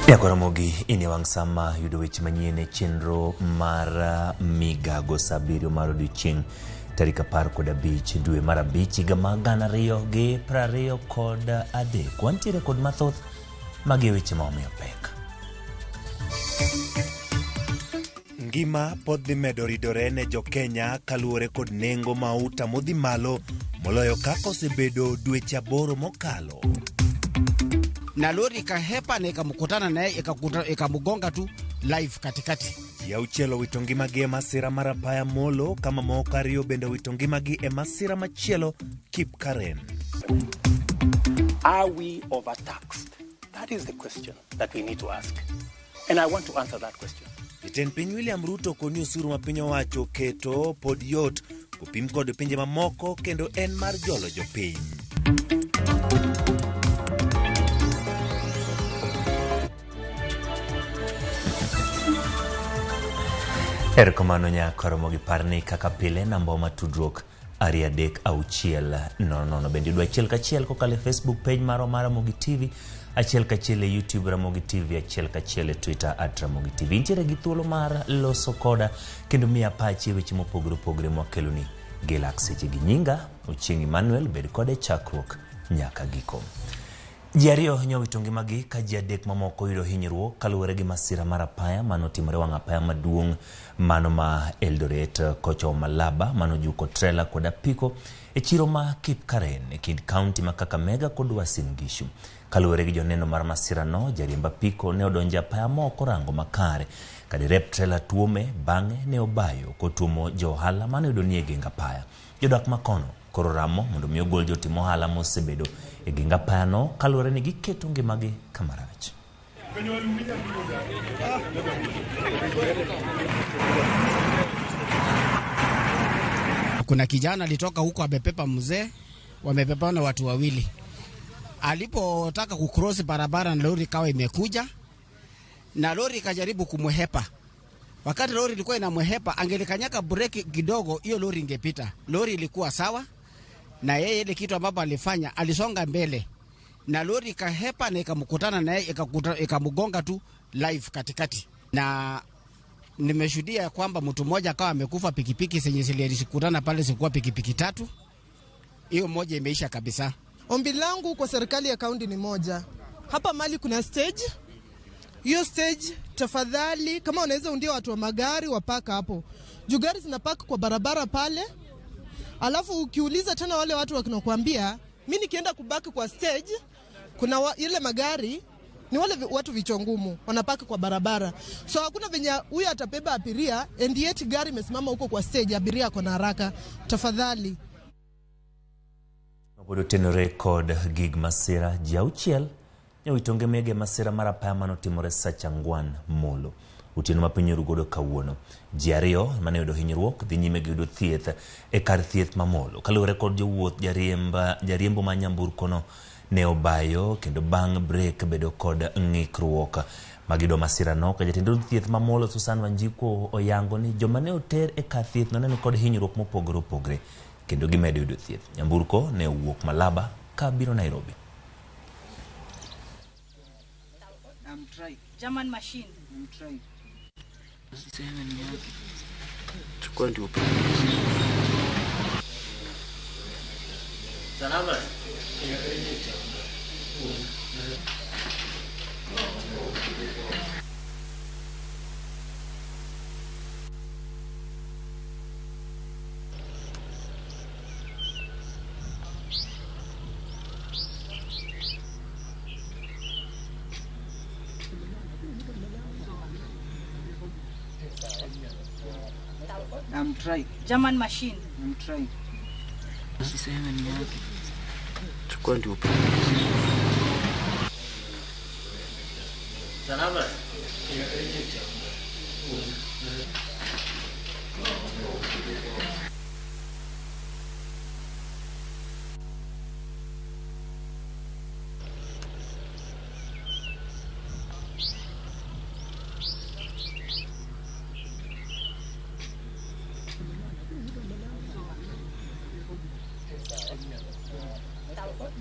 Nyako Ramogi in e wang' sama yudo weche manyien e chenro mar migago sa abiriyo mar odiochieng' tarik 15 dwe mar 5 higa mar 2023. Wantiere kod mathoth magi e weche ma omiyo pek. Ngima pod dhi medo ridore ne jo-Kenya kaluwore kod nengo mauta modhi malo moloyo kaka osebedo dweche 8 mokalo. Na lori ikahepa na ikamkutana naye ikamgonga tu live katikati. Ji auchiel owito ngimagi e masira mar apaya Molo ka mamoko ariyo bende owito ngimagi e masira machielo Kipkaren. Are we overtaxed? That is the question that we need to ask. And I want to answer that question. Jatend piny William Ruto koni osuru ma piny owacho oketo pod yot kopim kod pinje mamoko kendo en mar jolo jopiny. Erokamano nyako Ramogi parni kaka pile namba ma tudruok 23600 bende yudo achiel kachiel kokalo e Facebook page marwa mar Ramogi TV, achiel kachiel e YouTube Ramogi TV, achiel kachiel e Twitter at Ramogi TV. Intiere gi thuolo mar loso koda kendo miya pachi e weche mopogore opogore mwakeloni gi lak seche gi nyinga Ochieng' Emmanuel, bed kode chakruok nyaka giko. Ji ariyo nyowito ngimagi ka ji adek mamoko oyudo hinyruok kaluwore gi masira mar apaya manotimore wang' apaya maduong' mano ma Eldoret kochomo Malaba mano juko trela kod apiko e chiro ma Kipkaren e kind kaunti ma Kakamega kod Uasin Gishu. Kaluwore gi joneno mar masirano, jariemb apiko ne odonjo e apaya ma ok orango makare ka derep trela tuome, bang'e ne obayo kotuomo jo ohala mane oyudo ni e geng apaya. Jodak makono koro ramo mondo mi ogol jotim ohala mosebedo e geng apayano kaluwore ni giketo ngimagi kama rach. Kuna kijana alitoka huko amepepa mzee, wamepepana watu wawili. Alipotaka kucross barabara na lori kawa imekuja na lori ikajaribu kumhepa. Wakati lori ilikuwa inamhepa, angelikanyaka breki kidogo, hiyo lori ingepita. Lori ilikuwa sawa na yeye, ile kitu ambapo alifanya alisonga mbele na lori ikahepa na ikamkutana naye ikamgonga tu live katikati. Na nimeshuhudia kwamba mtu mmoja akawa amekufa, pikipiki zenye zilikutana pale zilikuwa pikipiki 3. Hiyo moja imeisha kabisa. Ombi langu kwa serikali ya kaunti ni moja. Hapa mali kuna stage. Hiyo stage tafadhali kama unaweza undia watu wa magari wapaka hapo. Juu gari zinapaka kwa barabara pale. Alafu ukiuliza tena wale watu wakinakuambia, mimi nikienda kubaki kwa stage kuna ile magari ni wale watu vichwa ngumu wanapaka kwa barabara. So hakuna venye huyu atabeba abiria and yet gari imesimama huko kwa stage, abiria ako na haraka. Tafadhali. Pod otenore kod gig masira ji auchiel nyowito ngimagi e masira mar apaya manotimore Sacha Ang'wan Molo. Otieno ma piny oru godo kawuono. Ji ariyo mane oyudo hinyruok dhi nyime gi yudo thieth e kar thieth ma Molo. Kaluwore kod jowuoth, jariembo ma nyamburkono ne obayo kendo bang' brek bedo kod ng'ikruok. Magiyudo masirano ka jatend od thieth ma Molo Susan Wanjiku oyango ni joma ne oter e kar thieth no ne nikod hinyruok mopogore opogore kendo gimedo yudo thieth. Nyamburko ne owuok Malaba ka biro Nairobi. I'm trying. German machine. I'm trying. Chukua ndio. Salama. I'm trying. German machine. I'm trying. Usiseme ni yake. Chukua ndio. Salama.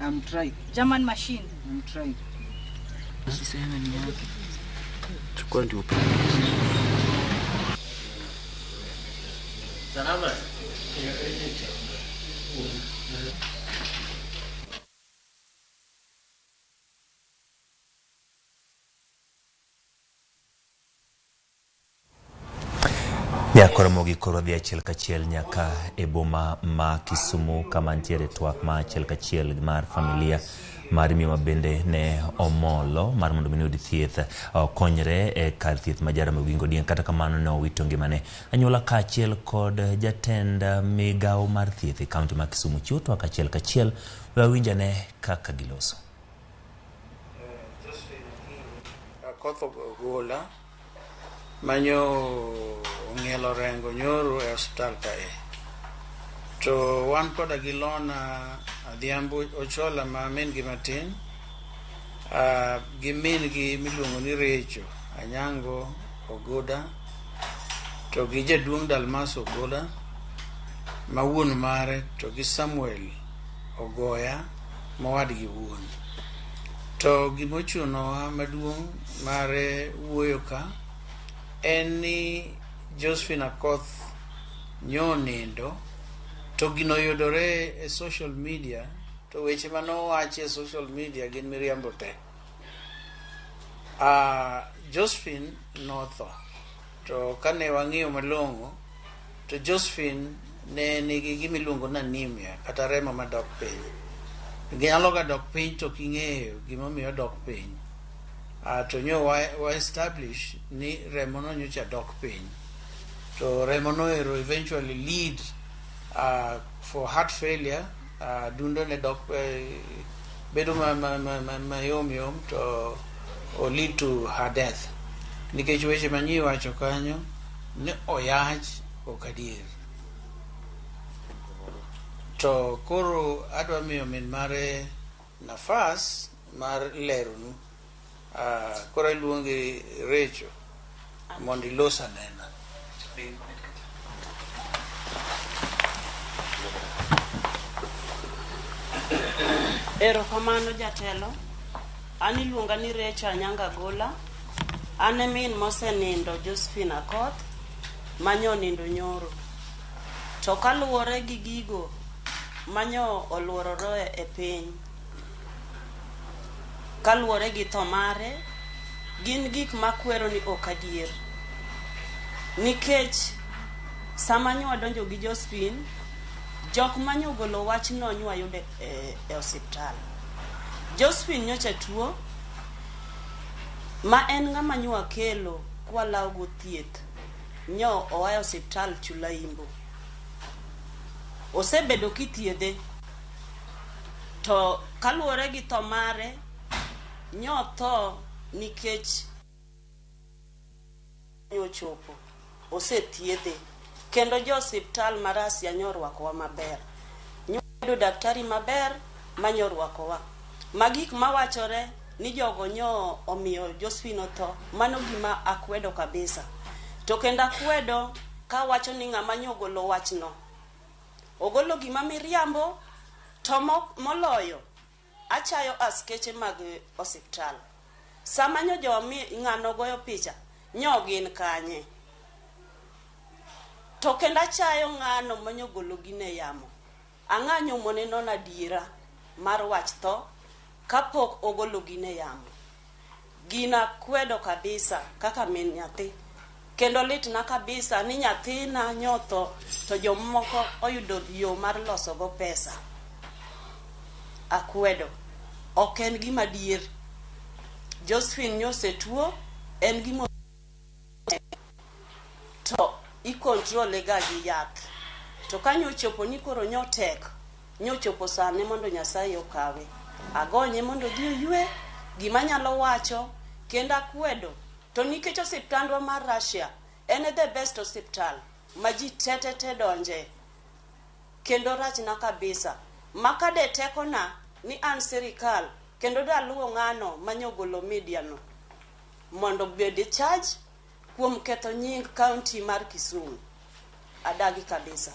I'm trying. German machine. I'm trying. Usiseme ni yake. Chukua ndio. Salama. Nyakoromogi koro dhi achiel kachiel nyaka e boma ma Kisumu kama ntiere twak ma achiel kachiel mar familia mar miyo ma bende ne omolo mar mondo mi oyud thieth okonyre e kar thieth ma Jaramogi Oginga Odinga. Kata kamano ne owito ngimane. Anyuola kaachiel kod jatend migawo mar thieth e kaunti ma Kisumu chiwo twak achiel kachiel. We awinjane kaka giloso. Akoth Ogola manyo ong'ielo rengo nyoro e osiptal kae. To wan koda gi Lona Adhiambo Ochola ma min gi matin, gi min gi miluongo ni Recho Anyango Ogoda, to gi jaduong' Dalmas Ogoda ma wuon mare, to gi Samuel Ogoya mowadgi wuon. To gimochunowa maduong' mare wuoyo ka en ni Josephine Akoth nyo nindo to gino yudore e social media, to weche manowachi e social media gin miriambo te. Josephine notho, to kane wang'iyo malong'o to Josephine ne nigi gimiluongo ni anemia kata remo madok piny. Ginyalo ga dok piny to ok ing'eyo gimomiyo odok piny. To nyo wa establish ni remo no nyocha dok piny. To remo no ero eventually lead for heart failure, dundo ne dok bedo mayom yom to o lead to her death. Nikech weche manyi wacho kanyo ni oyach ok adier. To koro adwa miyo min mare nafas mar leronu. Koro iluongi Recho mondo ilos anena. Erokamano jatelo. An iluonga ni Recho Anyanga Gola. An e min mosenindo Josephine Akoth manyo nindo nyoro. To kaluwore gi gigo manyo oluorore e piny, kaluwore gi tho mare, gin gik makwero ni ok adier. Nikech sama nyo wadonjo gi Josephine, jok manyo ogolo wachno nyo wayudo e osiptal. Josephine nyocha tuo, ma en ng'ama nyo wakelo kwalawo go thieth, nyo oa e osiptal Chulaimbo. Osebedo kithiedhe, to kaluwore gi tho mare, nyo tho nikech nyochopo, osethiedhe. Kendo jo osiptal mar Asia nyorwakowa maber. Nyoyudo daktari maber manyorwakowa. Ma gik mawachore ni jogo nyo omiyo Josephine otho, mano gima akwedo kabisa. To kendo akwedo kawacho ni ng'ama nyogolo wachno ogolo gima miriambo, to moloyo achayo askeche mag osiptal. Sama nyo jomi ng'ano goyo picha, nyo gin kanye? To kendo achayo ng'ano manyogolo gine yamo. Ang'anyo moneno adiera mar wach tho kapok ogolo gine yamo. Gina kwedo kabisa kaka min nyathi. Kendo litna kabisa ni nyathina nyotho to jomoko oyudo yo mar losogo pesa. Akwedo. Ok en gima adier. Josephine nyosetuo, en gima to I-control ga gi yath. To kanyo ochopo ni koro nyo tek, nyochopo sane mondo Nyasaye okawe. Agonye mondo odhi oywe, gima anyalo wacho kendo akwedo to nikech osiptandwa mar Russia en e the best osiptal ma ji te te te donje kendo rachna kabisa ma ka de tekona ni an sirikal kendo daluwo ng'ano manyogolo media no mondo obed e charge kuom ketho nying county mar Kisumu. Adagi kabisa.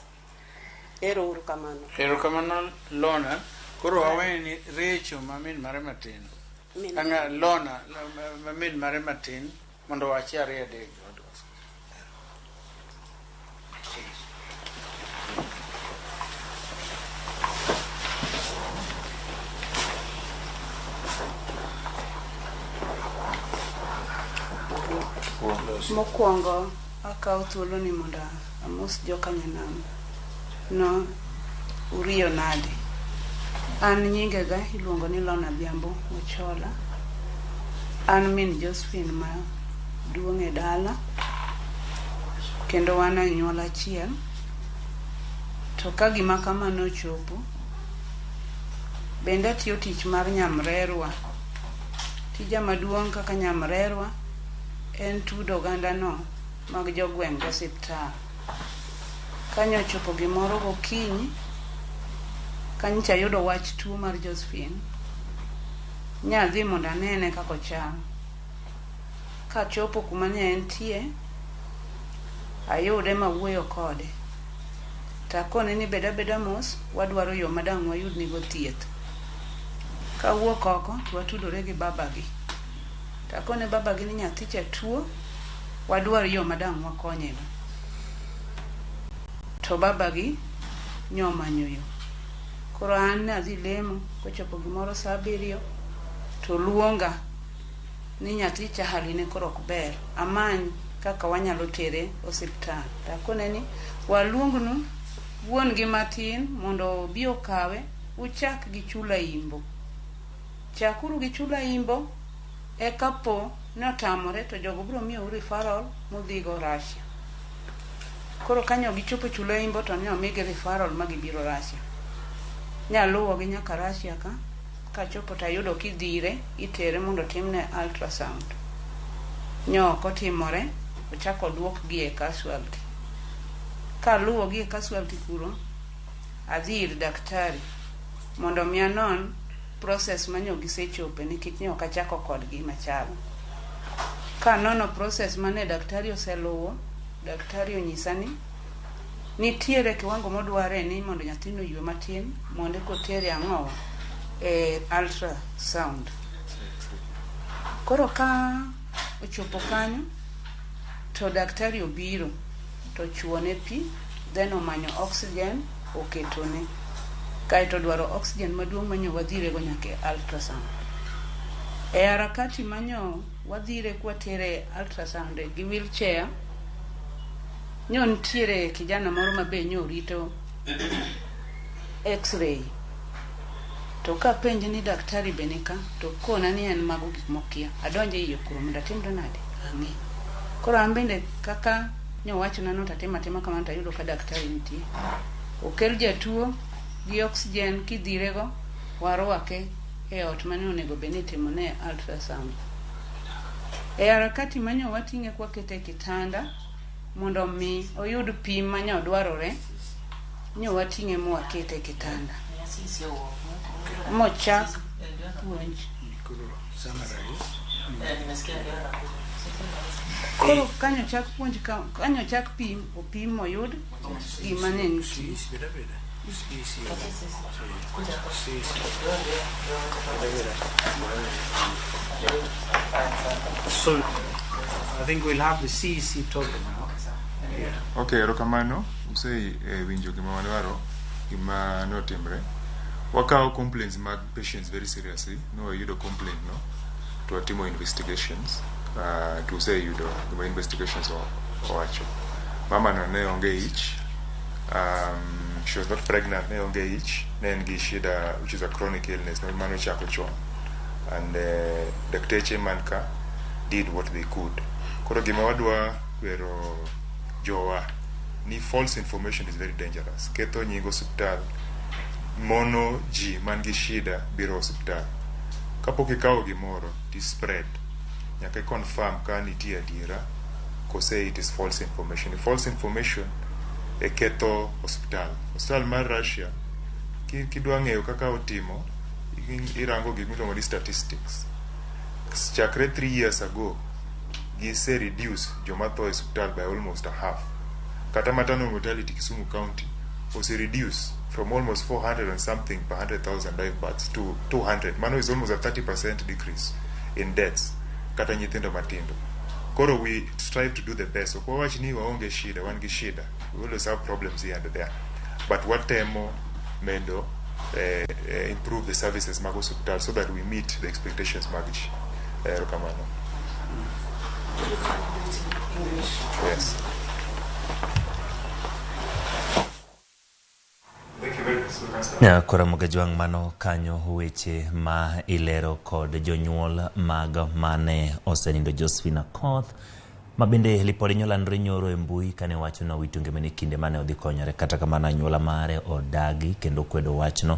Ero uru kamano. Erokamano Lona. Koro waweni Recho ma min mare matin. Min. Anga Lona ma min mare matin mondo owachi ariyo adek. Mokwongo akawo thuolo ni mondo amos joka nyanam no uriyo nade. An nyingega iluongo ni Lona Adhiambo Ochola. An min Josephine ma duong' e dala kendo wan anyuola achiel. To ka gima kama nochopo, bende atiyo tich mar nyamrerwa. Tija maduong' kaka nyamrerwa en tudo oganda no mag jogweng' gi osiptal. Kanyo ochopo gimoro gokinyi, kanyocha ayudo wach tuo mar Josephine, nyadhi mondo anene kaka ochal. Kachopo kuma ne entie, ayude mawuoyo kode. Takone ni bed abeda mos, wadwaro yo ma dang' wayudnigo thieth. Kawuok oko to watudore gi babagi. Takone babagi ni nyathi cha tuo, wadwar yo ma dang' wakonyego. To babagi nyomanyo yo. Koro an ne adhi lemo, kochopo gimoro saa abiriyo, to luonga ni nyathi cha haline koro ok ber. Amany kaka wanyalo tere osiptal. Takone ni waluongnu wuon gi matin mondo obi okawe, uchak gi chula imbo. Chakuru gi chula imbo, eka po ni otamore to jogo biro miyou referral mudhigo Russia. Koro kanyo gichopo chula imbo to ne omigi referral ma gibiro Russia. Nyaluwogi nyaka Russia ka, kachopo tayudo kidhire, itere mondo otimne ultrasound. Nyo ok otimore, ochako oduokgi e casualty. Kaluwogi e casualty kuro, adhi ir daktari mondo mi anon process manyo gisechope nikech ne ok achako kodgi machal. Kanono process mane daktari oseluwo, daktari onyisa ni nitiere kiwango modware ni mondo nyathino oywe matin mondo eka otere ang'owa e ultrasound. Koro ka ochopo kanyo to daktari obiro to chuone pi then omanyo oxygen oketone. Kaeto odwaro oxygen maduong' manyo wadhire go nyaka e ultrasound. E harakati manyo wadhire kwatere ultrasound gi wheelchair, nyo nitiere kijana moro ma be nyo rito x-ray. To kapenje ni daktari be nika, to kona ni en mago gik mokia. Adonjo e iye kuro mondo atimre nade? Ang'i. Koro an bende kaka nyowachona no tatimo atima kamano tayudo ka daktari nitie. Okel jatuo gi oxygen kidhirego, warwake e ot mane onego bed ni itimone ultrasound. E harakati manyo wating'e kwakete e kitanda mondo mi oyud pim manyo dwarore, nyo wating'e mwakete e kitanda. Mochak puonj. Koro kanyo chak puonj kanyo chak pim, opim moyud gima ne nitie. So I think we'll have the CEC talk now. Yeah. Okay, erokamano. Use winjo gima wadwaro, gima notimre. Wakawo complaints mag patients very seriously. No wayudo complaint no, to watimo investigations. To useyudo gima investigations owacho. Mama no ne onge ich. She was not pregnant, ne onge ich. Ne en gi shida, which is a chronic illness, no mano chako chon. And dakteche man ka did what they could. Koro gima wadwa kwero jowa Ni false information is very dangerous. Ketho nying osiptal, mono ji man gi shida biro osiptal. Kapok ikawo gimoro ti spread, nyaka i confirm ka nitie adiera kose it is false information. False information e ketho osiptal. Osiptal mar Russia, kidwa ng'eyo kaka otimo, irango gik miluongo ni statistics. Chakre 3 years ago, gise reduce joma tho e osiptal by almost a half. Kata maternal mortality Kisumu County ose reduce from almost 400 and something per 100,000 live births to 200. Mano is almost a 30% decrease in deaths. Kata nyithindo matindo. Koro we strive to do the best. Ok wawach ni waonge shida, wan gi shida. We always have problems here and there. But watemo mendo improve the services mag osiptal so that we meet the expectations mag ji. Erokamano. Yes. Thank you very much. Ya, koro Ramogi mano kanyo weche ma ilero kod jonyuol mag mane osenindo Josephine Akoth, ma bende lipode nyolandore nyoro e mbui kane wacho ni owito ngimane kinde mane odhi konyore. Kata kamano anyuola mare odagi kendo kwedo wachno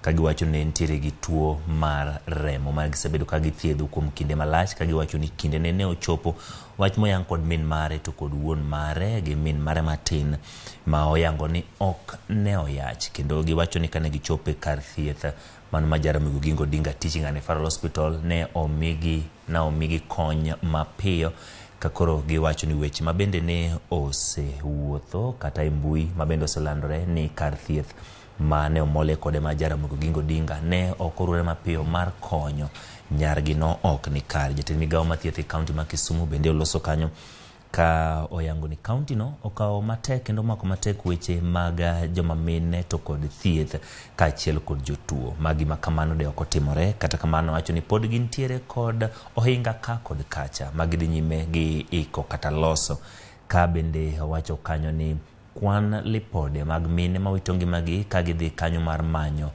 ka giwacho ni nitiere gi tuo mar remo ma gisebedo ka githiedho kuom kinde malach, ka giwacho ni kinde ne ochopo. Wach moyang kod min mare to kod wuon mare gi min mare matin ma oyango ni ok ne oyach, kendo giwacho ni kane gichopo e kar thieth mano ma Jaramogi Oginga Odinga Teaching and Referral Hospital ne omigi kony mapiyo, ka koro giwacho ni weche ma bende ne osewuotho kata e mbui ma bende oselandore ni kar thieth ma ne omole kode ma Jaramogi Oginga Odinga ne ok orure mapiyo mar konyo nyargi no ok ni kare. Jatend migawo mar thieth e kaunti ma Kisumu bende oloso kanyo ka oyango ni kaunti no okawo matek kendo omako matek weche mag joma mine to kod thieth kaachiel kod jotuo. Magi ma kamano de ok otimore, kata kamano wacho ni pod gintiere kod ohinga ka kod kacha ma gidhi nyime gi iko kata loso. Ka bende owacho kanyo ni kwan lipode mag mine mawito ngimagi ka gidhi kanyo mar manyo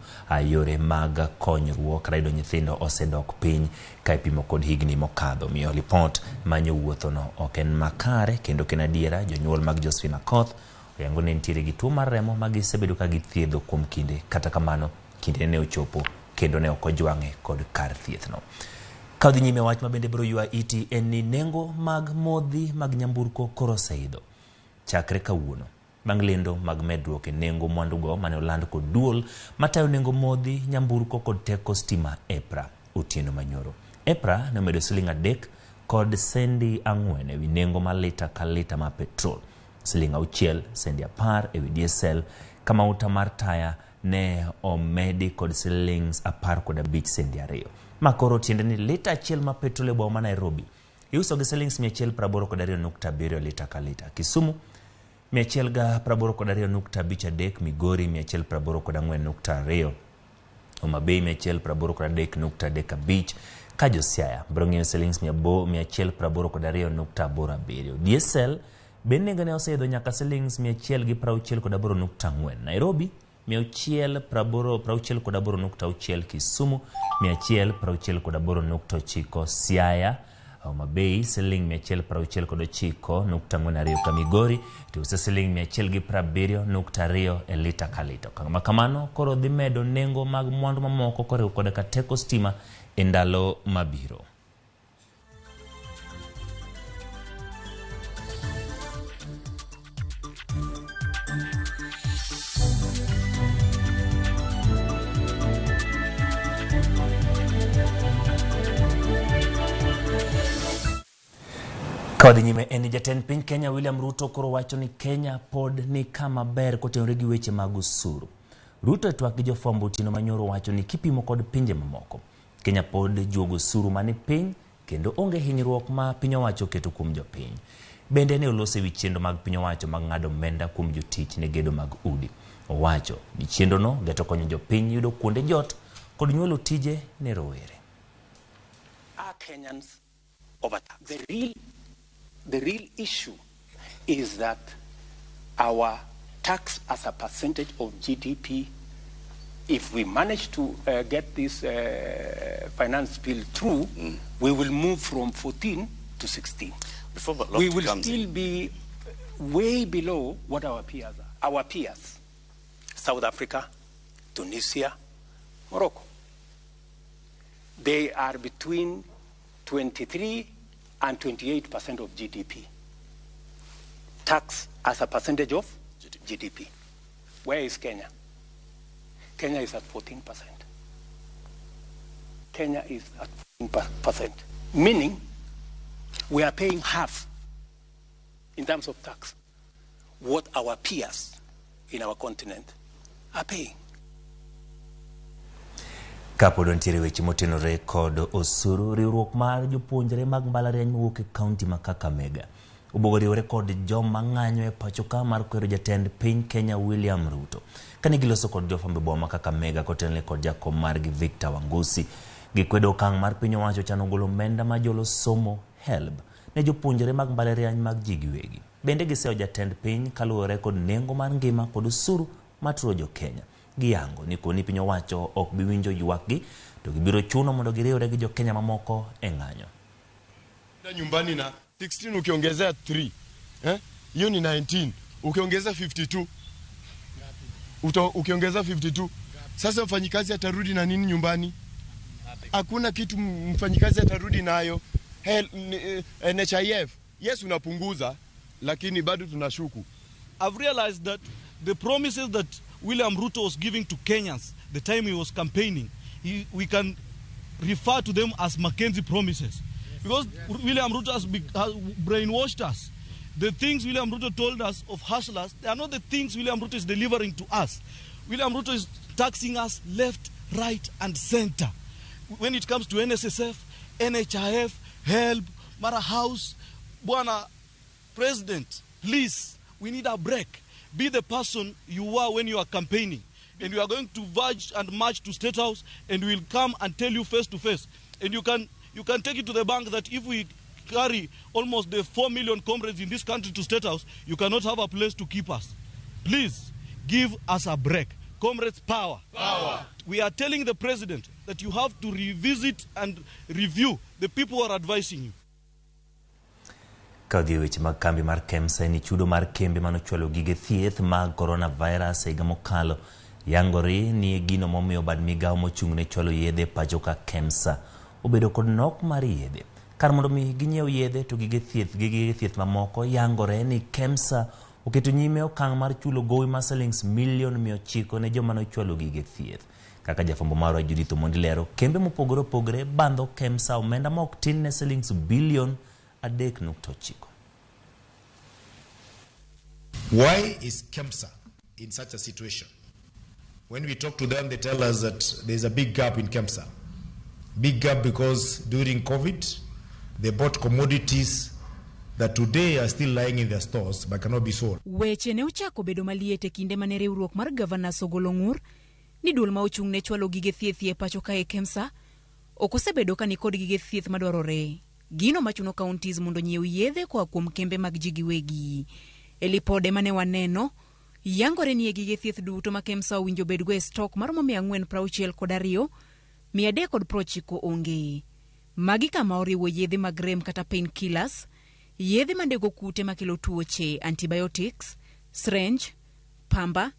yore mag konyruok kata yudo nyithindo osedok piny ka ipimo kod higni mokadho. Omiyo lipot manyo wuothono ok en makare kendo ok en adiera. Jonyuol mag Josephine Akoth oyango ni nitiere gi tuo mar remo ma gisebedo ka githiedho kuom kinde, kata kamano kinde ne ochopo kendo ne ok ojwang'e kod kar thiethno. Ka odhi nyime, wach ma bende biro ywa iti en ni nengo mag modhi mag nyamburko koro oseidho chakre kawuono bang' lendo mag medruok e nengo mwandugo mane oland kod duol matayo nengo modhi nyamburko kod teko stima EPRA otieno manyoro. EPRA ne omedo siling 3 kod sendi 4 ewi nengo mar lita ka lita mar petrol, siling 6 sendi 10 ewi diesel, ka mauta mar taya ne omedi kod siling 15 sendi 2. Ma koro tiende ni lita achiel mar petrol e boma ma Nairobi iuso gi siling 182.7 lita ka lita, Kisumu 182.53, Migori 184.2, Homa Bay 183.35, ka jo Siaya biro ng'iewo siling 182.87. Diesel bende nengone oseidho nyaka siling 168.4, Nairobi 168.6, Kisumu 168.9, Siaya Homa Bay siling 169.42, ka Migori to siling 170.2 e lita ka lita. Okang' ma kamano koro dhi medo nengo mag mwandu mamoko koriwo koda ka teko stima e ndalo mabiro. Ka wadhi nyime en ni jatend piny Kenya William Ruto koro wacho ni Kenya pod ni kama ber kotenore gi weche mag osuru. Ruto e twak gi jofwambo otieno manyoro wacho ni kipimo kod pinje mamoko, Kenya pod juogo osuru mani piny kendo onge hinyruok ma piny owacho oketo kuom jopiny. Bende ne oloso ewi chenro mag piny owacho mag ng'ado omenda kuom jotich ne gedo mag udi. Owacho ni chenrono geto konyo jopiny yudo kuonde jot kod nyuolo tije ne rowere. Are Kenyans overtaxed? The real issue is that our tax as a percentage of GDP, if we manage to get this finance bill through, we will move from 14 to 16. Before We will still be Way below what our peers are. Our peers, South Africa, Tunisia, Morocco. They are between 23 and 28% of GDP. Tax as a percentage of GDP. Where is Kenya? Kenya is at 14%. Kenya is at 14%, meaning we are paying half in terms of tax what our peers in our continent are paying. Kapod wantiere weche motenore kod osuru, riwruok mar jopuonjre mag mbalariany mowuok e kaunti ma Kakamega obuogo riwore kod joma ng'anyo e pacho ka mar kwero jatend piny Kenya William Ruto. Kane giloso kod jofwambo e boma ma Kakamega kotenore kod jakom margi Victor Wangusi, gikwedo okang' mar piny owacho chano golo omenda ma jolo somo HELB ne jopuonjre mag mbalariany mag ji giwegi. Bende giseyo jatend piny kaluwore kod nengo mar ngima kod osuru maturo jo Kenya. Giyango ni koni piny owacho ok bi winjo ywakgi to gibiro chuno mondo giriwre gi jo Kenya mamoko e ng'anyo. Nyumbani na 16 ukiongezea 3 hiyo ni 19, ukiongeza 52 ukiongeza 52, sasa mfanyikazi atarudi na nini nyumbani? Hakuna kitu mfanyikazi atarudi nayo. NHIF, yes, unapunguza lakini bado tunashuku. I've realized that the promises that William Ruto was giving to Kenyans the time he was campaigning, we can refer to them as Mackenzie promises. Because William Ruto has brainwashed us. The things William Ruto told us of hustlers, they are not the things William Ruto is delivering to us. William Ruto is taxing us left, right, and center. When it comes to NSSF, NHIF, HELB, Mara House, Bwana President, please, we need a break. Be the person you are when you are campaigning. And we are going to verge and march to State House, and we'll come and tell you face to face. And you can take it to the bank that if we carry almost the 4 million comrades in this country to State House, you cannot have a place to keep us. Please, give us a break. Comrades, power. Power. We are telling the president that you have to revisit and review the people who are advising you. Kadhi weche mag kambi mar KEMSA ni chudo mar kembe manochwalo gige thieth mag coronavirus e higa mokalo yangore ni gino momiyo bad migawo mochung' ne chwalo yedhe pacho ka KEMSA obedo kod nok mar yedhe. Kar mondo mi ginyiew yedhe to gige thieth gi gige thieth mamoko yangore ni KEMSA oketo nyime okang' mar chulo gowi mar silings milion 900 ne joma nochwalo gige thieth. Kaka jafwambo marwa Judith Omondi lero, kembe mopogore opogore bandho KEMSA omenda ma ok tin ne silings bilion 3.9. Why is KEMSA in such a situation? When we talk to them, they tell us that there's a big gap in KEMSA. Big gap because during COVID, they bought commodities that today are still lying in their stores but cannot be sold. Weche ne ochako bedo maliet e kinde mane riwruok mar Governors ogolo ng'ur ni duol ma ochung' ne chwalo gige thieth e pacho kae KEMSA ok osebedo ka nikod gige thieth madwarore. Gino machuno counties mondo nyiew yedhe koa kuom kembe mag ji giwegi. E lipode mane waneno, yangore ni e gige thieth duto ma KEMSA owinjo bedgo e stok maromo 462, 390 onge. Magi kama oriwo yedhe mag rem kata painkillers, yedhe mandego kute makelo tuoche, antibiotics, syringe, pamba,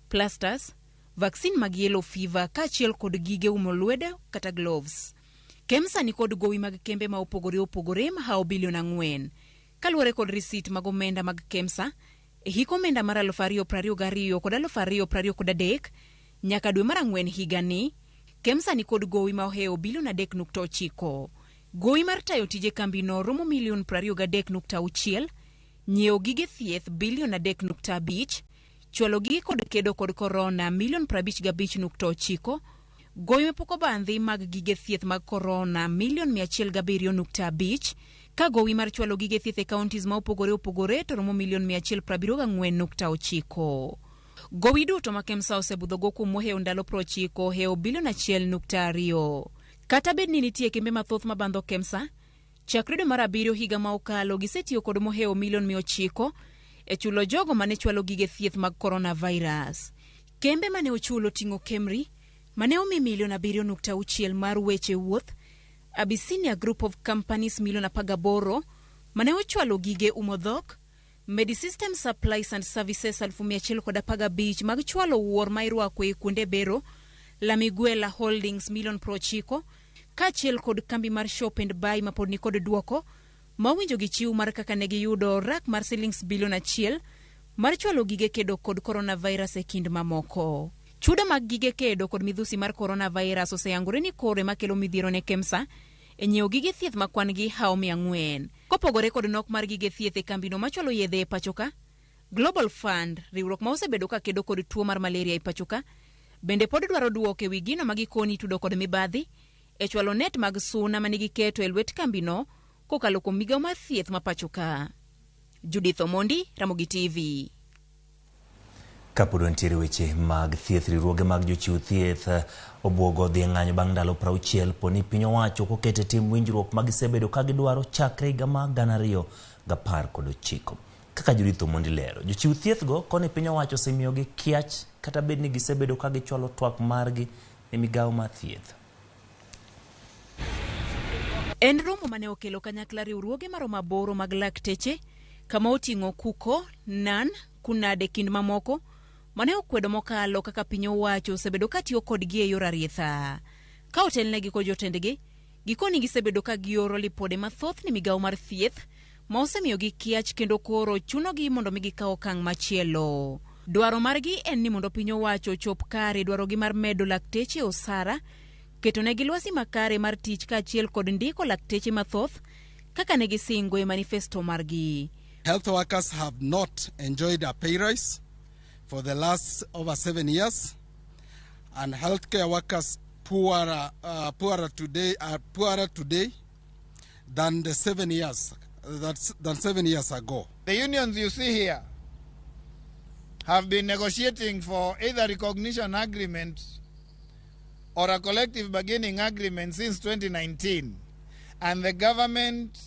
plasters, vaccine mag yellow fever kaachiel kod gige umo lwedo kata gloves. KEMSA ni kod gowi mag kembe ma opogore opogore mahawo bilion 4. Kaluwore kod risit mag omenda mag KEMSA, e hik omenda mar 2022 kod 2023 nyaka dwe mar 4 higani, KEMSA ni kod gowi ma ohewo bilion 3.9. Gowi mar tayo tije kambino romo milion 23.6, nyiewo gige thieth bilion 3.5, chwalo gige kod kedo kod korona milion 55.9, gowi mapok obandhi mag gige thieth mag korona milion 107.5, ka gowi mar chwalo gige thieth e counties ma opogore opogore to romo milion 174.9. Gowi duto ma KEMSA osebudhogo kuom mohewo ndalo 90 ohewo bilion 1.2. Kata bed ni nitie kembe mathoth mabandho KEMSA, chakre dwe mar 7 higa ma okalo gisetiyo kod mohewo milion 900 e chulo jogo mane chwalo gige thieth mag coronavirus. Kembe mane ochulo ting'o KEMRI mane omi milion 7.6 mar weche wuoth, Abyssinia Group of Companies milion 18 mane ochwalo gige umo dhok, Medisystem Supplies and Services 115,000 mag chwalo wuor ma irwako e kuonde bero, Lamiguela Holdings milion 90, kaachiel kod kambi mar Shop and Buy ma pod nikod duoko ma owinjo gichiw mar kaka ne giyudo rak mar silings bilion 1 mar chwalo gige kedo kod coronavirus e kind mamoko. Chudo mag gige kedo kod midhusi mar coronavirus oseyangore ni koro ema kelo midhiero ne KEMSA e nyiewo gige thieth ma kwan gi hawo 400. Kopogore kod nok mar gige thieth e kambino machwalo yedhe e pachoka, Global Fund, riwruok ma osebedo ka kedo kod tuo mar malaria e pachoka, bende pod dwaro duoko e wi gino ma gikoni itudo kod mibadhi e chwalo net mag suna mane giketo e lwet kambino kokalo kuom migawo mar thieth ma pachoka. Judith Omondi, Ramogi TV. Kapod wantiere weche mag thieth, riwruoge mag jochiw thieth obwogo dhi e ng'anyo bang' ndalo 60 po ni piny owacho ok oketo e tim winjruok ma gisebedo ka gidwaro chakre higa mar 2019. Kaka Judith Omondi lero, jochiw thieth go koni piny owacho osemiyogi kiach kata bed ni gisebedo ka gichwalo twak margi ne migawo mar thieth. En romo mane okelo kanyakla riwruoge maromo 8 mag lakteche kama oting'o Kuko, Nan, Kunade kind mamoko mane okwedo mokalo kaka piny owacho osebedo ka tiyo kodgi e yor arietha. Ka otelnegi kod jotendgi, gikoni gisebedo ka gioro lipode mathoth ne migawo mar thieth ma osemiyogi kiach kendo koro chunogi mondo mi gikaw okang' machielo. Dwaro margi en ni mondo piny owacho ochop kare dwarogi mar medo lakteche osara, ketonegi lwasi makare mar tich kaachiel kod ndiko lakteche mathoth kaka ne gisingo e manifesto margi. Health workers have not enjoyed a pay rise for the last over 7 years, and healthcare workers poorer today are poorer today than the 7 years that's than 7 years ago. The unions you see here have been negotiating for either recognition agreement or a collective bargaining agreement since 2019, and the government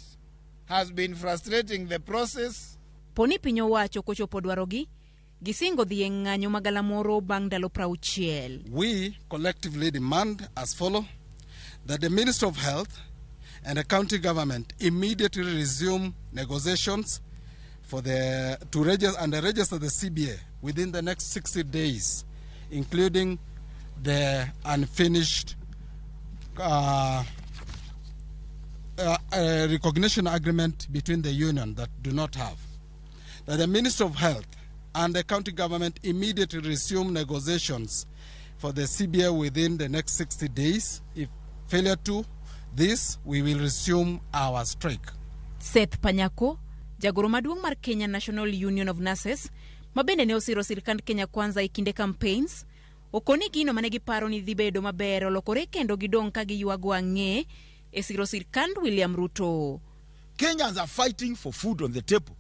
has been frustrating the process. Poni piny owacho kochopo dwarogi, gisingo dhi e ng'anyo magalamoro bang' ndalo 60. We collectively demand as follow: that the Minister of Health and the county government immediately resume negotiations for the to register and register the CBA within the next 60 days, including the unfinished recognition agreement between the union that do not have. That the Minister of Health and the county government immediately resume negotiations for the CBA within the next 60 days. If failure to this, we will resume our strike. Seth Panyako, jagoro maduong' mar Kenya National Union of Nurses, ma bende ne osiro sirkand Kenya Kwanza e kinde campaigns, okoni gino mane giparo ni dhi bedo maber olokore kendo gidong' ka giywago ang'e e siro sirkand William Ruto. Kenyans are fighting for food on the table.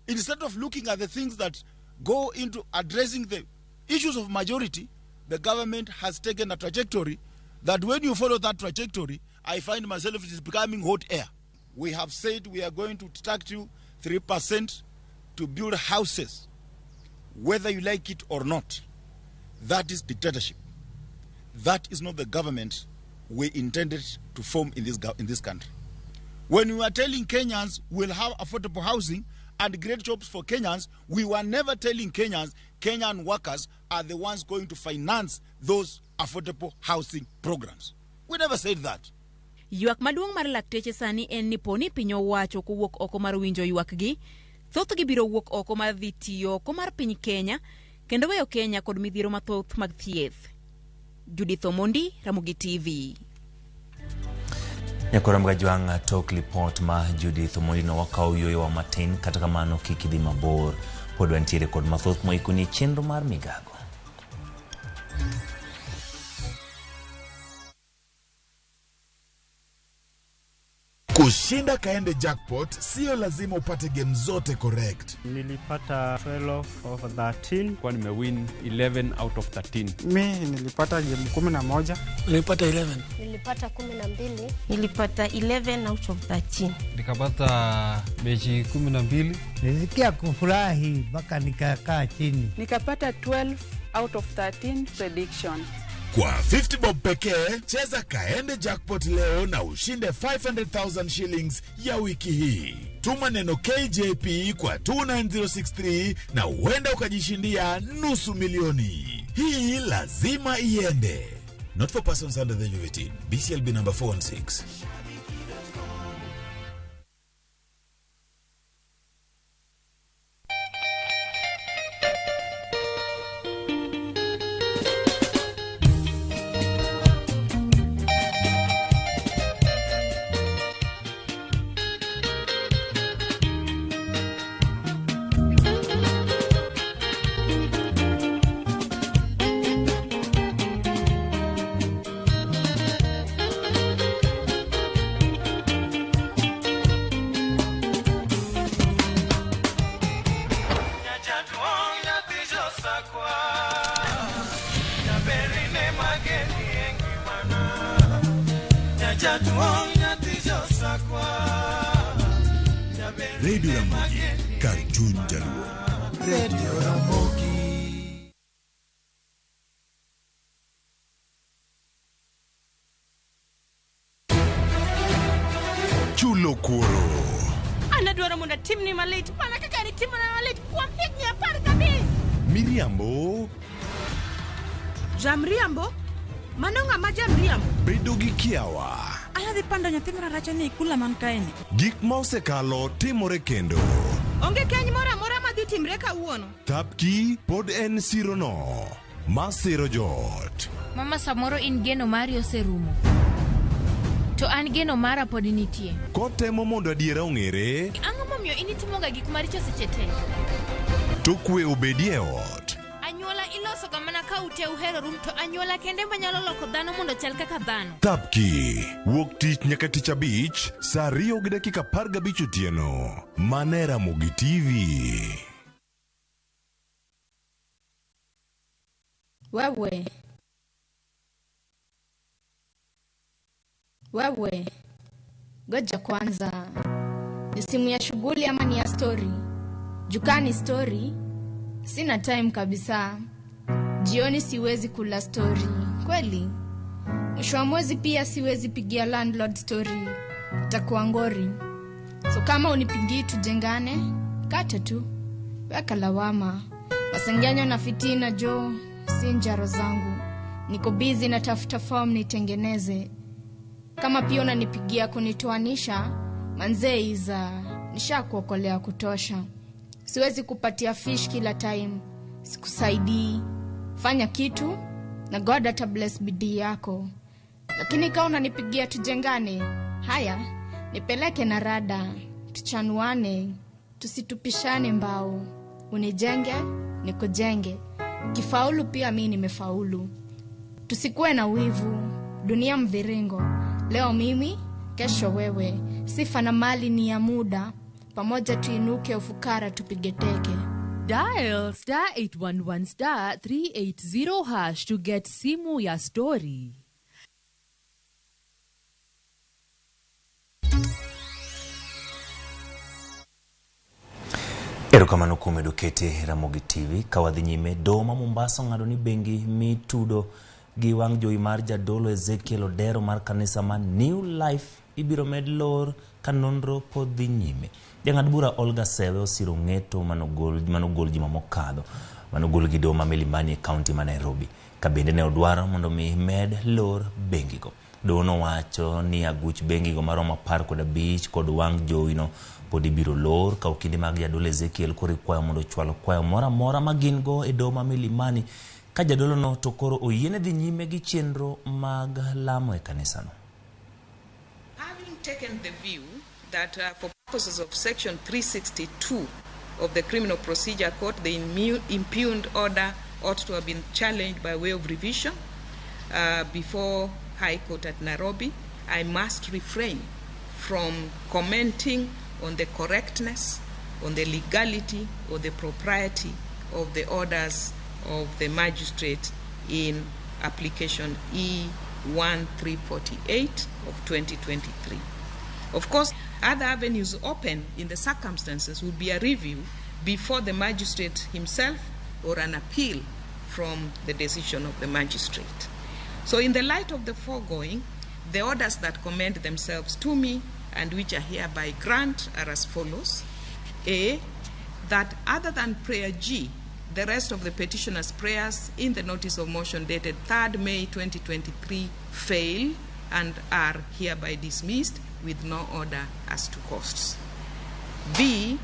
Instead of looking at the things that go into addressing the issues of majority, the government has taken a trajectory that when you follow that trajectory, I find myself it is becoming hot air. We have said we are going to tax you 3% to build houses, whether you like it or not. That is dictatorship. That is not the government we intended to form in this country. When we were telling Kenyans we'll have affordable housing and great jobs for Kenyans, we were never telling Kenyans Kenyan workers are the ones going to finance those affordable housing programs. We never said that. Ywak maduong' mar lakteche sani en ni poni piny owacho kowuok oko mar winjo ywakgi, thothgi biro wuok oko mar dhi tiyo oko mar piny Kenya kendo weyo Kenya kod midhiero mathoth mag thieth. Judith Omondi, Ramogi TV. Nyakora Mgajwang' tok lipot ma Judith Omondi no wakawo yueyowa matin, kata kamano kik idhi mabor. Pod wantiere kod mathoth moikoni chenro mar migago. Kushinda Kaende Jackpot sio lazima upate game zote correct. Nilipata 12 of 13. Kwa nimewin 11 out of 13. Mi nilipata game 11. Nilipata 11. Nilipata 12. Nilipata 11 out of 13. Nikapata mechi 12. Nilisikia kufurahi mpaka nikakaa chini. Nikapata 12 out of 13 prediction. Kwa 50 bob pekee, cheza Kaende Jackpot leo na ushinde 500,000 shillings ya wiki hii. Tuma neno KJP kwa 29063 na huenda ukajishindia 500,000. Hii lazima iende. Not for persons under the age of 18. BCLB number 416. Radio Ramogi, Karchun Jaluo. Radio Ramogi. Chulo Kuoro. Anadwaro mondo atimni malit mana kaka nitimona malit kuom higni 15. Miriambo. Jamriambo? Mano ng'ama jamriambo? Bedo gi kiawa. Anadhi pando nyathi mararacha ni kula man kaeni. Gik ma osekalo timore kendo. Onge keny moro amora madhi timre kawuono. Thapki pod en sirono ma siro joot. Mama, samoro in geno mari oserumo. To an geno mara pod nitie. Kotemo mondo adiera ong'ere. Ang'o momiyo in itimoga gik maricho seche te? To kwe obedie ot. Anyuola iloso ga mana ka ute uhero rum to anyuola kende manyalo loko dhano mondo chal kaka dhano. Thapki wuok tich nyaka tich abich saa 2:15 otieno. Mane Ramogi TV. Wewe. Wewe. Goja kwanza. Ni simu ya shughuli ama ni ya story? Jukani story. Sina time kabisa. Jioni siwezi kula story. Kweli? Mwisho wa mwezi pia siwezi pigia landlord story. Itakuwa ngori. So kama unipigii tujengane, kate tu. Weka lawama. Masengenyo na fitina jo, si njaro zangu. Niko busy na tafuta form nitengeneze. Kama pia unanipigia kunitoanisha, manzee iza, nishakuokolea kutosha. Siwezi kupatia fish kila time. Sikusaidii. Fanya kitu na God ata bless bidii yako. Lakini kama unanipigia tujengane, haya, nipeleke na rada, tuchanuane, tusitupishane mbao. Unijenge, nikujenge. Kifaulu pia mimi nimefaulu. Tusikuwe na wivu, dunia mviringo. Leo mimi, kesho wewe. Sifa na mali ni ya muda. Pamoja tuinuke ufukara tupige teke. Dial star 811 star 380 hash to get simu ya story. Erokamano kuom medo kete Ramogi TV. Ka wadhi nyime, doho ma Mombasa ong'ado ni bengi mitudo gi wang' jowi mar jadolo Ezekiel Odero mar kanisa mar New Life ibiro med lor ka nonro pod dhi nyime. Jang'ad bura Olga Sewe osiro ng'eto manogol juma mokadho manogol gi doho ma Milimani e kaunti ma Nairobi, ka bende ne odwaro mondo mi med lor bengigo. Doho nowacho ni aguch bengigo maromo 15 kod wang' jowino pod ibiro lor ka okinde mag jadolo Ezekiel koro ikwayo mondo ochwal kwayo moro amora ma gin go e doho ma Milimani, ka jadolono to koro oyiene dhi nyime gi chenro mag lamo e kanisano. Having taken the view that for purposes of section 362 of the Criminal Procedure Code, the impugned order ought to have been challenged by way of revision before High Court at Nairobi, I must refrain from commenting on the correctness, on the legality or the propriety of the orders of the magistrate in application E1348 of 2023. Of course, other avenues open in the circumstances would be a review before the magistrate himself or an appeal from the decision of the magistrate. So in the light of the foregoing, the orders that commend themselves to me and which I hereby grant are as follows. A, that other than prayer G, the rest of the petitioner's prayers in the notice of motion dated 3rd May 2023 fail and are hereby dismissed with no order as to costs. B,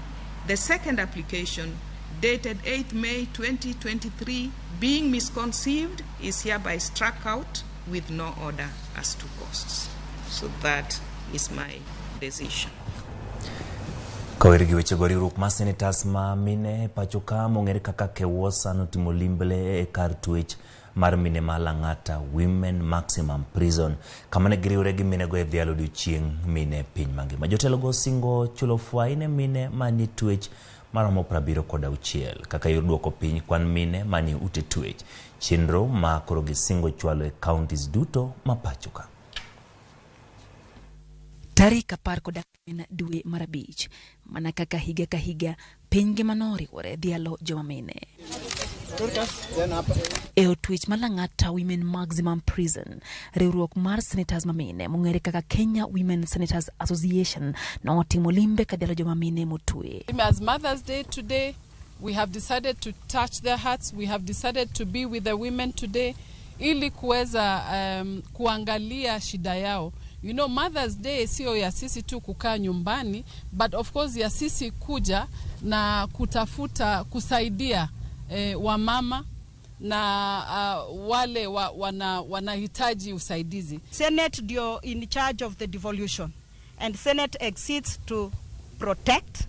the second application dated 8th May 2023 being misconceived is hereby struck out with no order as to costs. So that is my decision. Kawere gi wechego, riwruok mar senators ma mine pacho ka mong'ere kaka KEWOSA notimo limbe e kar twech mar mine ma Lang'ata Women Maximum Prison, kama ne giriwre gi minego e dhialo odiochieng' mine piny mangima. Jotelogo osingo chulo fwai ne mine manie twech maromo 76 kaka yor duoko piny kwan mine manie ute twech, chenro ma koro gisingo chwalo e counties duto ma pacho ka. Tarik 14 dwe mar 5, mana kaka higa ka higa, piny ngima noriwore dhialo joma mine. E od twech ma Lang'ata Women Maximum Prison, riwruok mar senators ma mine mong'ere kaka Kenya Women Senators Association notimo limbe ka dhialo joma mine motwe. As Mother's Day today, we have decided to touch their hearts. We have decided to be with the women today ili kuweza kuangalia shida yao. You know, Mother's Day sio ya sisi tu kukaa nyumbani, but of course ya sisi kuja na kutafuta kusaidia wamama na wale wanahitaji usaidizi. Senate ndio in charge of the devolution, and Senate exists to protect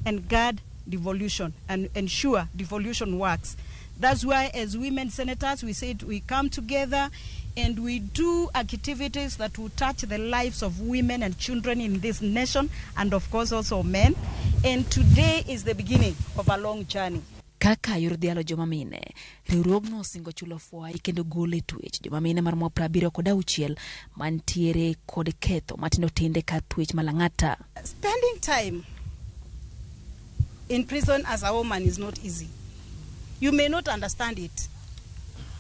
and guard devolution and ensure devolution works. That's why as women senators we said we come together and we do activities that will touch the lives of women and children in this nation, and of course also men. And today is the beginning of a long journey. Kaka yor dhialo joma mine, riwruogno osingo chulo fwai kendo golo e twech joma mine maromo 76 mantiere kod ketho matindo tindo kar twech ma Lang'ata. Spending time in prison as a woman is not easy. You may not understand it.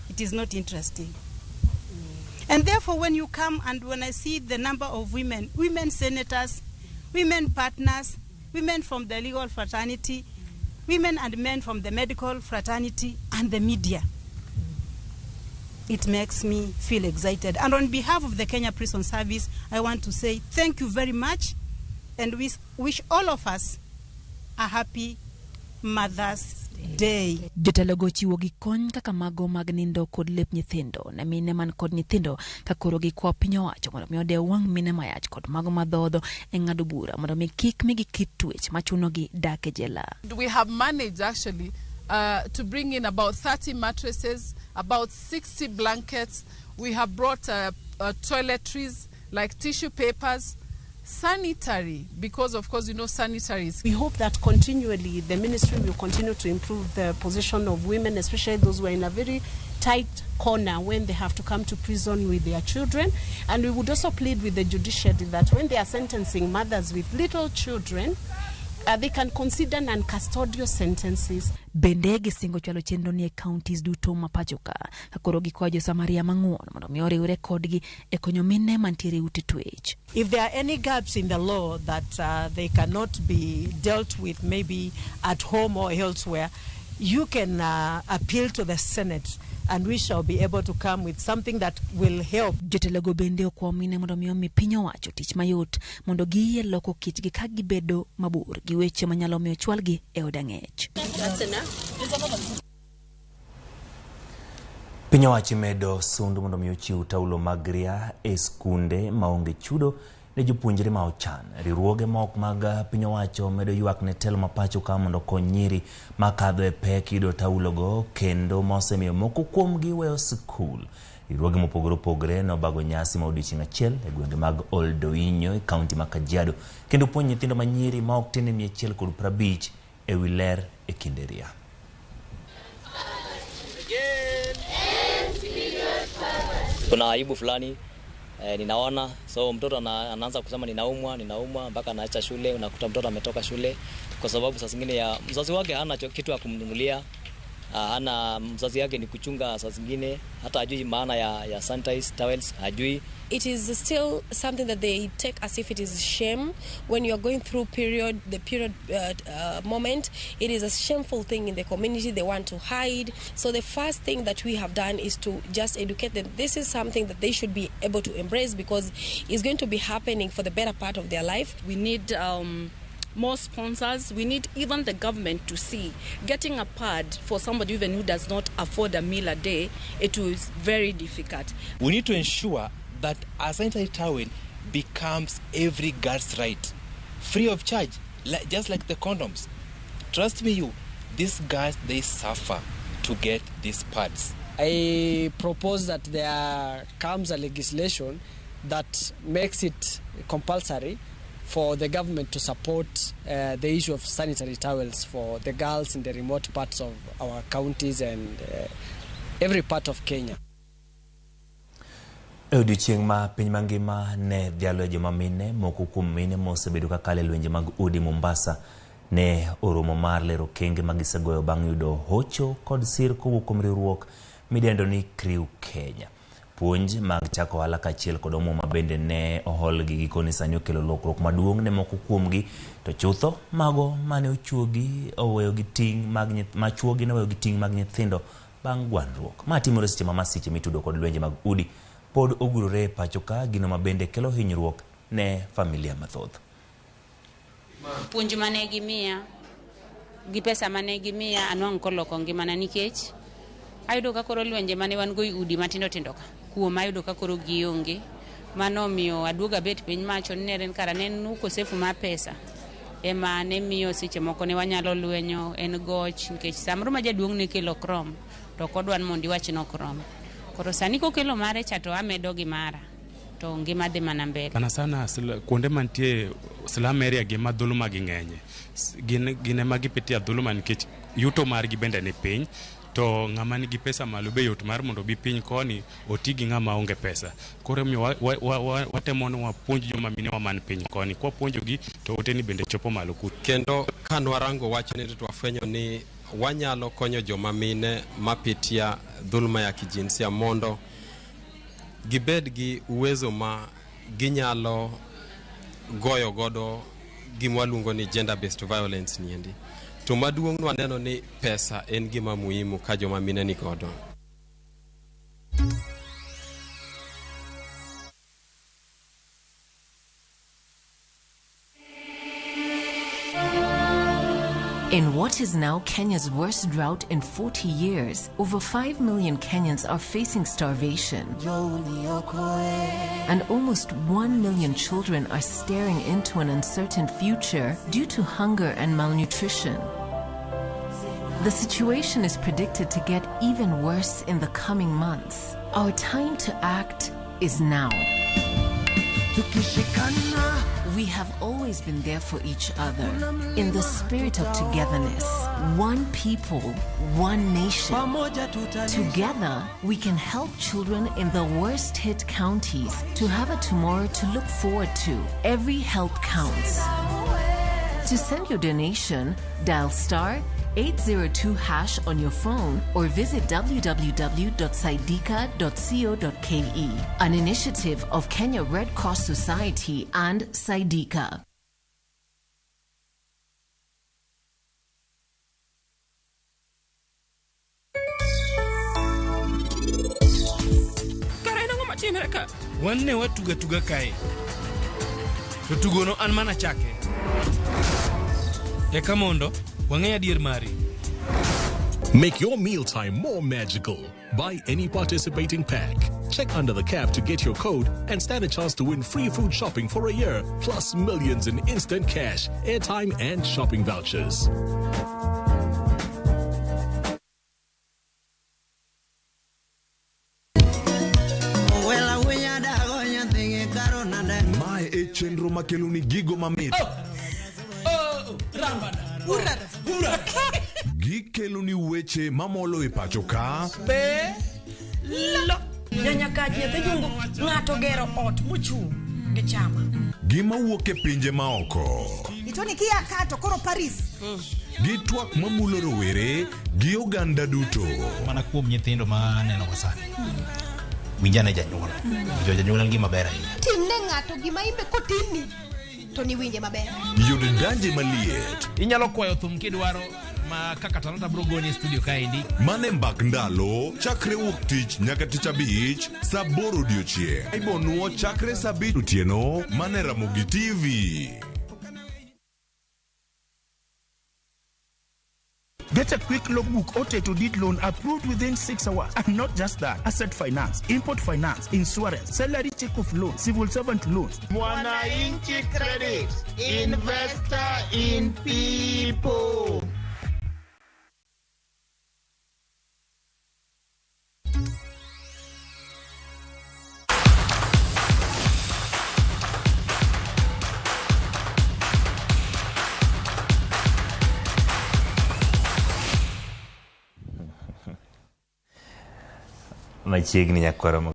It is not interesting. And therefore, when you come and when I see the number of women, women senators, women partners, women from the legal fraternity, women and men from the medical fraternity and the media, it makes me feel excited. And on behalf of the Kenya Prison Service, I want to say thank you very much and we wish all of us a happy Mother's Day. Jotelogo chiwo gi kony kaka mago mag nindo kod lep nyithindo ne mine man kod nyithindo ka koro gikwa piny owacho mondo mi odew wang' mine mayach kod mago madhodho e ng'ado bura mondo mi kik migi kit twech machunogi dak e jela. We have managed actually to bring in about 30 mattresses, about 60 blankets. We have brought toiletries like tissue papers, sanitary, because of course you know sanitary is. We hope that continually the ministry will continue to improve the position of women, especially those who are in a very tight corner when they have to come to prison with their children. And we would also plead with the judiciary that when they are sentencing mothers with little children, they can consider non-custodial sentences. Bende gisingo chwalo chenro ni e counties duto ma pacho ka koro gikwayo jo-Samaria mang'won mondo mi oriwre kodgi e konyo mine mantiere e ute twech. If there are any gaps in the law that they cannot be dealt with maybe at home or elsewhere, you can appeal to the Senate and we shall be able to come with something that will help. Jotelogo bende okwayo mine mondo mi omi piny owacho tich mayot mondo giyie loko kitgi ka gibedo mabor gi weche manyalo miyo chwalgi e od ang'ech. Piny owacho imedo sundu mondo mi ochiw taulo mag ria e skunde maonge chudo ne jopuonjre ma ochan. Riwruoge ma ok mag piny owacho medo ywak ne telo ma pacho ka mondo okony nyiri makadho e pek yudo taulogo kendo mosemiyo moko kuomgi weyo sikul. Riwruoge mopogore opogore nobago nyasi ma odiochieng' achiel e gwenge mag Oldoinyo e kaunti ma Kajiado kendo puonj nyithindo ma nyiri ma ok tin ne 150 e wi ler e kinde ria. Kuna aibu fulani ninaona, so mtoto anaanza kusema ninaumwa mpaka anaacha shule. Unakuta mtoto ametoka shule kwa sababu saa zingine ya mzazi wake hana kitu ya kumnunulia. Ana mzazi yake ni kuchunga, saa zingine hata hajui maana ya sanitize towels, hajui. It is still something that they take as if it is shame. When you are going through period, the period moment, it is a shameful thing in the community. They want to hide. So the first thing that we have done is to just educate them. This is something that they should be able to embrace because it's going to be happening for the better part of their life. We need more sponsors. We need even the government to see getting a pad for somebody even who does not afford a meal a day, it is very difficult. We need to ensure that a sanitary towel becomes every girl's right, free of charge, just like the condoms. Trust me, these girls, they suffer to get these pads. I propose that there comes a legislation that makes it compulsory for the government to support the issue of sanitary towels for the girls in the remote parts of our counties and every part of Kenya. E odiechieng' ma piny mangima ne dhialo joma mine, moko kuom mine mosebedo ka kalo e lwenje mag udi Mombasa ne oromo mar lero okenge ma gisegoyo bang' yudo hocho kod sir kowuok kuom riwruok midendo ni Crew Kenya. Puonj mag chako ohala kaachiel kod omwom ma bende ne oholgi gikone sani okelo lokruok maduong' ne moko kuomgi, to chutho mago mane ochuogi oweyo gi ting' mag machuogi ne oweyo gi ting' mag nyithindo bang' gwandruok. Ma timore seche ma masiche mitudo kod lwenje mag udi pod ogurore e pacho ka, gino ma bende kelo hinyruok ne familia mathoth. Puonj mane gimiya gi pesa mane gimiya anwang'o koloko ngimana nikech ayudo ka koro lwenje mane wan go e udi matindo tindo ka kuom ayudo ka koro gionge. Mano omiyo aduogo abet piny macho ni ne en kara ne en ukosefu mar pesa ema ne miyo seche moko ne wanyalo lwenyo en goch nikech samoro ma jaduong' ne kelo ok rom to ok odwa ni mondo iwach ni ok rom. Koro sani kokelo mare cha to amedo gi mara to ngima dhi mana mbele. Sana sana kuonde mantie slum area gi ma dhuluma gi ng'enye, gin ema gipitia dhuluma nikech yuto margi bende ni piny, to ng'ama nigi pesa malo be yot mar mondo obi piny koni oti gi ng'ama onge pesa. Koro omiyo watemo ni wapuonj joma minewa man piny koni, kwapuonjogi to oteni bende chopo malo kucho. Kendo kanwarango wachni to wafwenyo ni wanyalo konyo joma mine mapitia dhuluma ya kijinsia mondo gibed gi uwezo ma ginyalo goyo godo gima waluongo ni gender based violence niendi. To maduong' nwaneno ni pesa en gima muhimu ka joma mine ni godo. In what is now Kenya's worst drought in 40 years, over 5 million Kenyans are facing starvation. And almost 1 million children are staring into an uncertain future due to hunger and malnutrition. The situation is predicted to get even worse in the coming months. Our time to act is now. We have always been there for each other. In the spirit of togetherness, one people, one nation. Together, we can help children in the worst hit counties to have a tomorrow to look forward to. Every help counts. To send your donation, dial star 802 hash on your phone or visit www.saidika.co.ke. An initiative of Kenya Red Cross Society and Saidika. Kara en ang'o matimore ka? Wan ne watugo atuga kae. To tugono an mana chake. Eka mondo wang'e adier mari. Make your mealtime more magical. Buy any participating pack. Check under the cap to get your code and stand a chance to win free food shopping for a year, plus millions in instant cash, airtime, and shopping vouchers. Mae e chenro makeloni gigo mamit. Gikeloni weche mamolo e pacho ka. Be lo nyanyakach nyathi jungu ng'ato gero ot mochung' gi chama. Gima wuok e pinje maoko. Itoni kia kato koro Paris. Gi twak mamulo rowere gi oganda duto. Mana kuom nyithindo ma aneno go sani. Winjane janyuol. Winjo janyuol en gima ber ahinya. Timne ng'ato gima imbe kotimni to niwinje maber. Yud danje maliet. Inyalo kwayo thum kidwaro ma kaka Talanta bro goni e studio kaendi. Mane mbak ndalo chakre wuok tich nyaka tich abich saa aboro odiochieng'. Ibonuo chakre saa abich otieno mane Ramogi TV. Get a quick logbook or title deed loan approved within 6 hours. And not just that, asset finance, import finance, insurance, salary check off loan, civil servant loans. Mwananchi Credit, investor in people. Machiegni nyakwara.